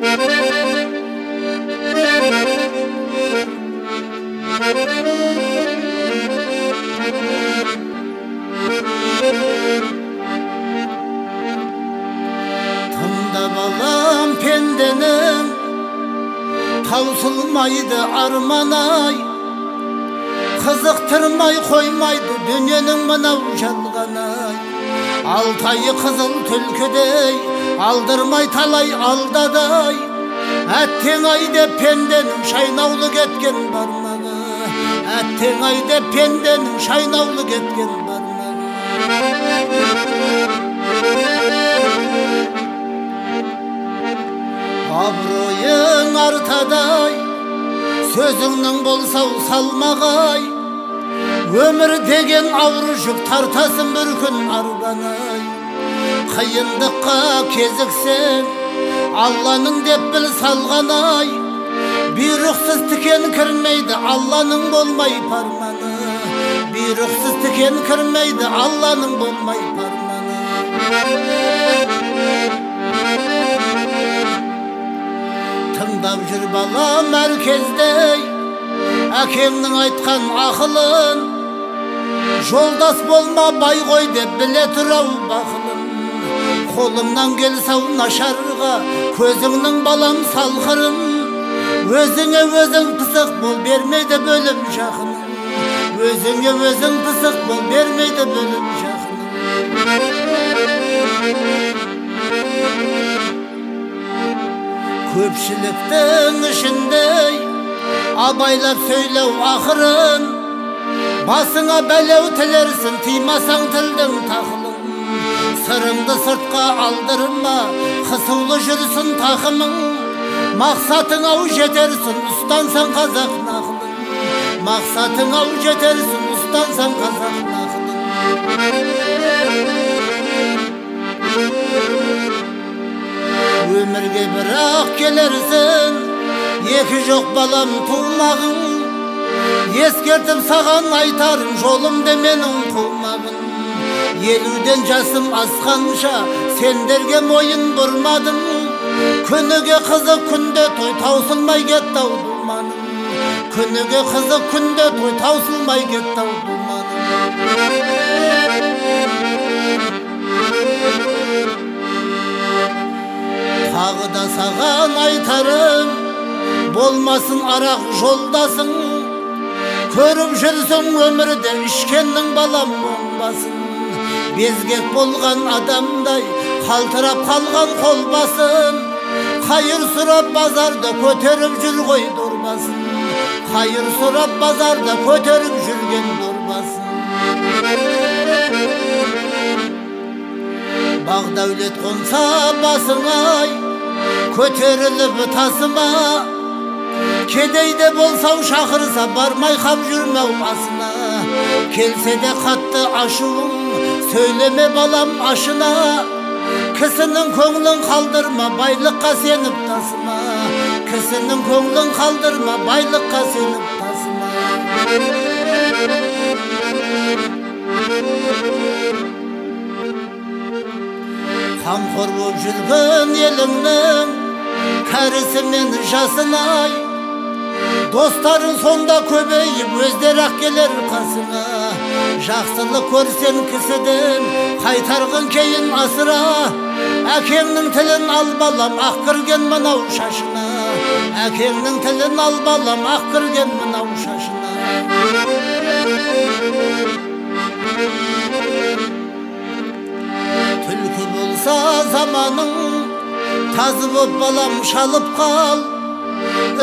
Тыңда балам пенденің таусылмайды арман-ай, қызықтырмай қоймайды дүниенің мынау жалған-ай. Алтайы қызыл түлкідей алдырмай талай алдадай, әттең-ай деп пенденің шайнаулы кеткен бармағы, әттең-ай деп пенденің шайнаулы кеткен бармағы. Абыройың артадай, сөзіңнің болса салмағай, өмір деген ауыр жүк тартасың бір күн арбанай. Қиындыққа кезіксең, Алланың деп біл салғанай, бұйрықсыз тікен кірмейді Алланың болмай парманы, бұйрықсыз тікен кірмейді Алланың болмай парманы. Тыңдап жүр балам әр кездей әкеңнің айтқан ақылын, жолдас болма бай ғой деп біле тұр ау бақылын. Қолыңнан келсе ау нашарға көзіңнің балам салқырын, өзіңе өзің пысық бол бермейді бөлім жақының, өзіңе өзің пысық бол бермейді бөлім жақының. Көпшіліктің ішінде абайлап сөйлеу ақырын, басыңа бәлеу тілерсің тыймасаң тілдің тақылын. Сырыңды сыртқа алдырма, қысулы жүрсін тақымың, мақсатың ау жетерсің ұстансаң қазақ нақылын, мақсатың ау жетерсің ұстансаң қазақ нақылын. Өмірге бірақ келерсің, екі жоқ балам тумағың, ескертіп саған айтарым жолымды менің қумағын. 50-ден жасым асқанша сендерге мойын бұрмадым, күніге қызық күнде той таусылмай кетті ау думаным, күніге қызық күнде той таусылмай кетті ау думаным. Тағы да саған айтарым, болмасын арақ жолдасың, көріп жүрсің өмірде ішкеннің балам оңбасын. Безгек болған адамдай қалтырап қалған қолбасын, қайыр сұрап базарда көтеріп жүр ғой дорбасын, қайыр сұрап базарда көтеріп жүрген дорбасын. Бағдәулет қонса басыңай, көтеріліп тасыма, кедейде болсау шақырса бармай қап жүрмеу асына. Келсе де қатты ашуың, сөйлеме балам ашына, кісінің көңілін қалдырма байлыққа сеніп тасыма, кісінің көңілін қалдырма байлыққа сеніп тасыма. Қамқор боп жүрген еліңнің кәрісі мен жасынай, достарың сонда көбейіп өздері-ақ келер қасыңа. Жақсылық көрсең кісіден қайтарғын кейін асыра, әкеңнің тілін ал балам ақ кірген мынау шашына, әкеңнің тілін ал балам ақ кірген мынау шашына. Түлкі болса заманың тазы боп балам шалып қал,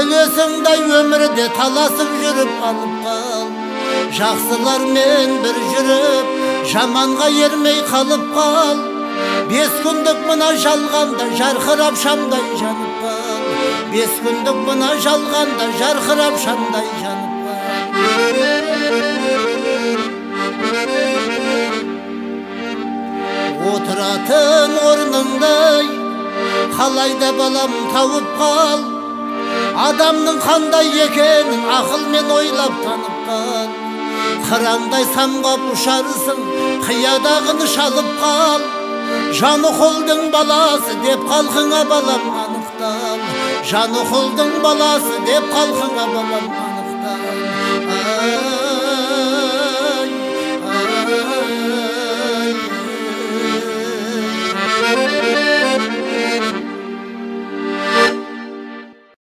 үлесіңдей өмірде таласып жүріп алып қал. Жақсылармен бір жүріп жаманға ермей қалып қал, 5 күндік мына жалғанда жарқырап шамдай жанып қал, 5 күндік мына жалғанда жарқырап шамдай жанып қал. Отыратын орныңдай қалайда балам тауып қал, адамның қандай екенін ақылмен ойлап танып қал. Қырандай самғап ұшарсың, қиядағын шалып қал, жаны қолдың баласы деп халқыңа балам анықтал. Жаны құлдың баласы деп халқыңа балам.